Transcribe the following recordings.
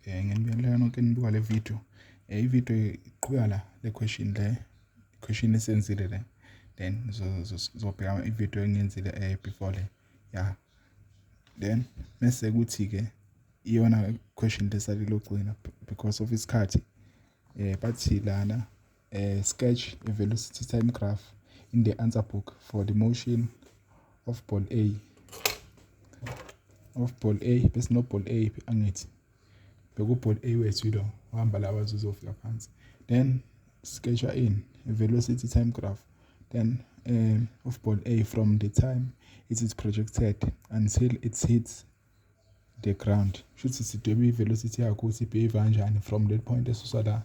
Ngiyanibingelela nonke enibuka le video. I-video iqhubeka la le question, le question esenzile le, then zobheka i-video engiyenzile before le, yeah. Then mese kuthi-ke iyona question lesalile ogcina because of isikhathi. Bathi lana sketch a velocity time graph in the answer book for the motion of ball A, of ball A. Bese no ball A, angithi beku ball A wethu lo uhamba la waze uzofika phansi. Then sketcha in a velocity time graph then of ball A from the time it is projected until it hits the ground. Shuthi sidwebe i-velocity yakho ukuthi ibehave kanjani from that point esusa la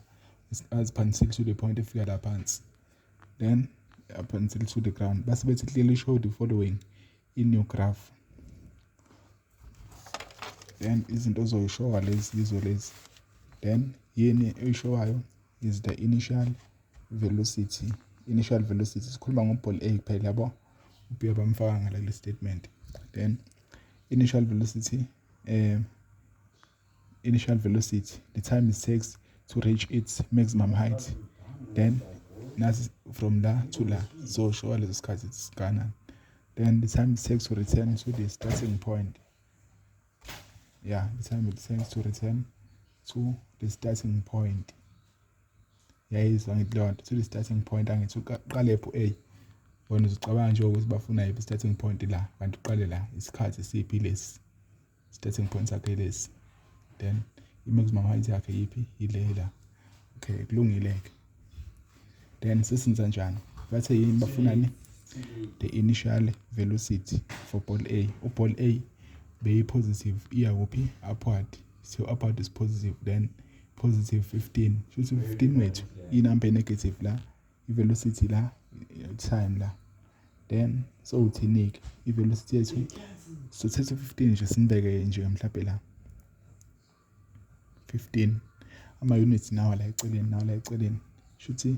as until to the point efika la phansi, then up until to the ground. Base bethi clearly show the following in your graph. Then izinto ozoyishowa lezi yizo lezi. Then yini oyishowayo is the initial velocity. Initial velocity, sikhuluma ngo-ball A kuphela, yabo, u-B abamfaka ngala kule statement. Then initial velocity, initial velocity, the time it takes to reach its maximum height. Then nasi from la to la, zoshowa leso sikhathi singakanani. Then the time it takes to return to the starting point, yeah, the time it takes to return to the starting point. Yayizwa ngithi leyo nto, to the starting point. Angithi uqale pho A, wena uzocabanga nje ukuthi bafuna yiphi starting point la, kanti uqale la. Isikhathi siphi lesi? Starting point sakhe lesi. Then i-maximum height yakhe yiphi? Ile la. Okay, kulungile-ke. Then sesenza njani? Bathe yini? Bafunani? The initial velocity for ball A. U-ball A beyi-positive, iya kuphi? Upward. So upward is positive, then positive 15. Shuthi 15 wethu inumber negative la, i-velocity la, time la. Then so uthini-ke i-velocity yethu? Sothatha 15 nje, sinibeke nje mhlawumbe la 15, ama-units nawa la eceleni, nawa la eceleni. Shuthi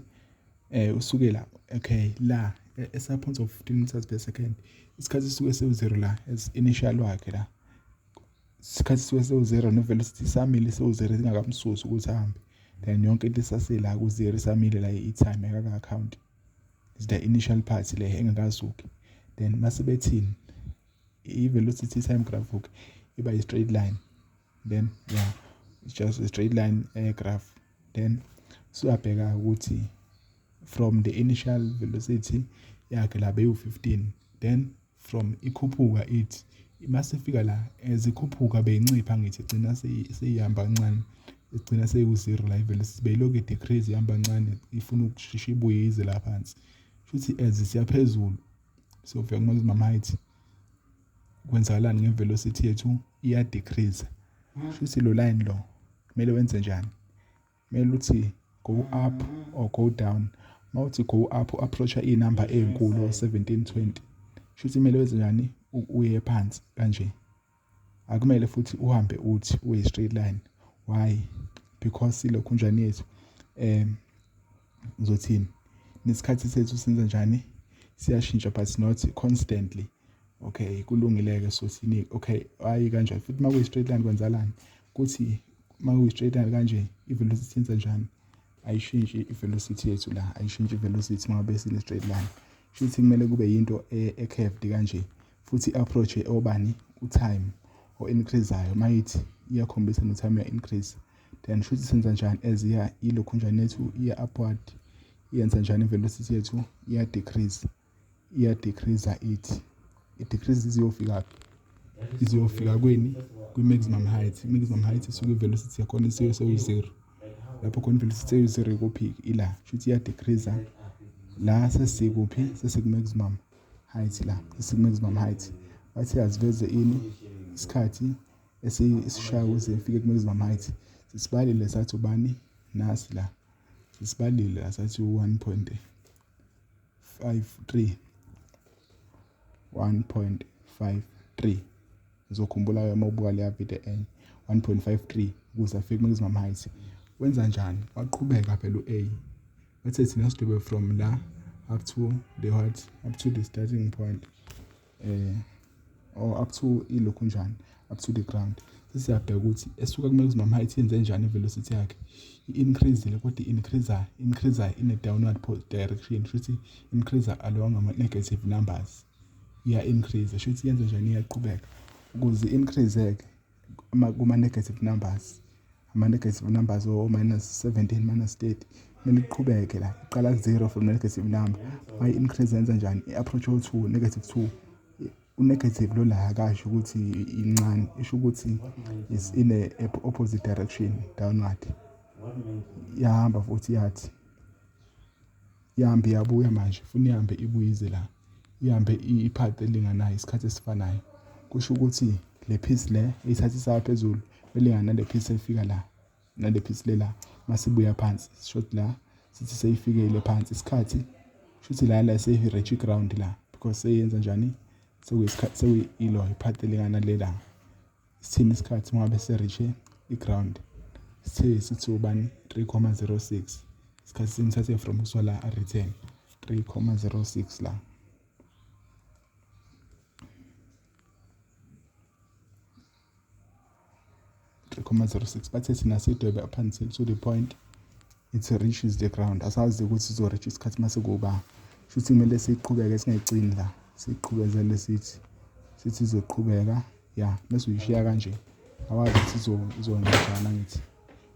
usukela, okay, la esa point of 15 meters per second, isikhathi sisuke sewu-0 la as initial wakhe la. Isikhathi sisuke sewu-0 ne-velocity samile sewu-0, singakamsusi ukuthi ahambe. Then yonke into isasela ku-0, isamile la, i-time ekaka-count is the initial part le engakasuki. Then mase bethini? I-velocity time graph iba i-straight line. Then, yeah, it's just a straight line graph. Then siyabheka ukuthi from the initial velocity yakhe la beyu-15, then from ikhuphuka ithi masifika la, as ikhuphuka beyincipha, ngithi igcina seyihamba kancane, igcina seyiku-zero la i-velocity. Beyilokhu i-decrease, ihamba kancane, ifuna ukusheshe ibuye ize la phansi. Futhi as siya phezulu siyofika kuma-maximum height, kwenzakalani nge-velocity yethu? Iya-decrease. Shuthi lo line lo kumele wenze njani? Kumele uthi go up or go down? Mawuthi go up, u-approacha iy'namba ey'nkulu, 17, 20. Shuthi kumele wenze njani? Uye phansi kanje. Akumele futhi uhambe uthi uye straight line. Why? Because ilokhu njani yethu, ngizothini, nesikhathi sethu senza njani? Siyashintsha, but not constantly. Okay, kulungile-ke. Sothini? Okay, hayi, kanjani futhi uma kuyi-straight line? Kwenzalani kuthi uma kuyi-straight line kanje? I-velocity yenza njani? Ayishintshi i-velocity yethu la, ayishintshi i-velocity uma ngabe sine-straight line. Shuthi kumele kube yinto e-curved kanje, futhi i-approach obani? U-time o-increase-ayo. Mayithi iyakhombisa no-time uya-increase. Then shuthi senza njani as iya ilokhu njani yethu iya upward? Iyenza njani i-velocity yethu? Iya-decrease, iya-decrease. Ithi i-decrease iziyofika phi? Iziyofika kweni? Kwi-maximum height. I-maximum height isuke i-velocity yakhona isuke sewu-zero. Lapho khona i-velocity sewu-zero ikuphi? Ila. Shuthi iya-decrease la. Sesikuphi? Sesiku-maximum height la, sesiku-maximum height. Bathi aziveze ini? Isikhathi esishaya ukuze ifike ku-maximum height. Sisibalile, sathi ubani? Nasi la, sisibalile la, sathi u-1.53, 1.53. Ngizokhumbula uma ubuka leya video enye, 1.53 ukuze afike ku-maximum height. Wenza njani? Waqhubeka phela u-A. Bathe thina sidwebe from la up to the what? Up to the starting point, or up to ilokhu njani, up to the ground. Sesiyabheka ukuthi esuka ku-maximum height yenze njani i-velocity yakhe. I-increase-ile kodwa i-increase increase in a downward direction, shuthi increase along ama-negative numbers. Iya-increase, shuthi yenze njani, iyaqhubeka. Ukuze i-increase-ke kuma-negative numbers, ama-negative numbers o-minus 17, minus 30, kumele iqhubeke la, iqala ku-zero from negative number. Mayi-increase yenza njani? I-approach o-2, negative 2. U-negative lo la akasho ukuthi incane, isho ukuthi is in a opposite direction, downward. Iyahamba futhi yathi ihambe iyabuya manje, funa ihambe ibuye ize la, ihambe i-path elinganayo isikhathi esifanayo. Kusho ukuthi le piece le eyithathisa phezulu elingana nale piece efika la, nale piece le la masibuya phansi. Short la sithi seyifikile phansi isikhathi, shuthi la seyi-reach ground la, because seyenza njani, sekuyisikhathi sekuyilo i-path elingana le la. Sithini isikhathi ngabe se-reach i-ground? Sithe sithi ubani 3.06, isikhathi simthathe from kusuka la a-return 3.06 la. 3.06 bathe thina sidwebe up until to the point it reaches the ground. Asazi ukuthi izo-reach isikhathi mase kuba, shuthi kumele siqhubeke singayigcini la, siqhubezele sithi izoqhubeka ya, bese uyishiya kanje, awazi ukuthi izonjani angithi,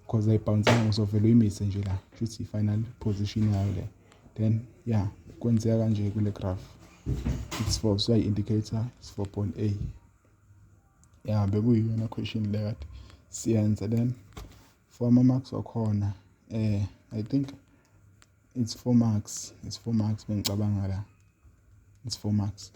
because ayibhawunsanga, uzovele uyimise nje la, shuthi i-final position yayo le. Then yeah, kwenzeka kanje kule graph. It's for so indicator it's for point A. Yeah, bekuyiyona question le kade siyenza. Then for ama-marks wakhona, I think it's 4 marks, it's 4 marks bengicabanga la, it's 4 marks.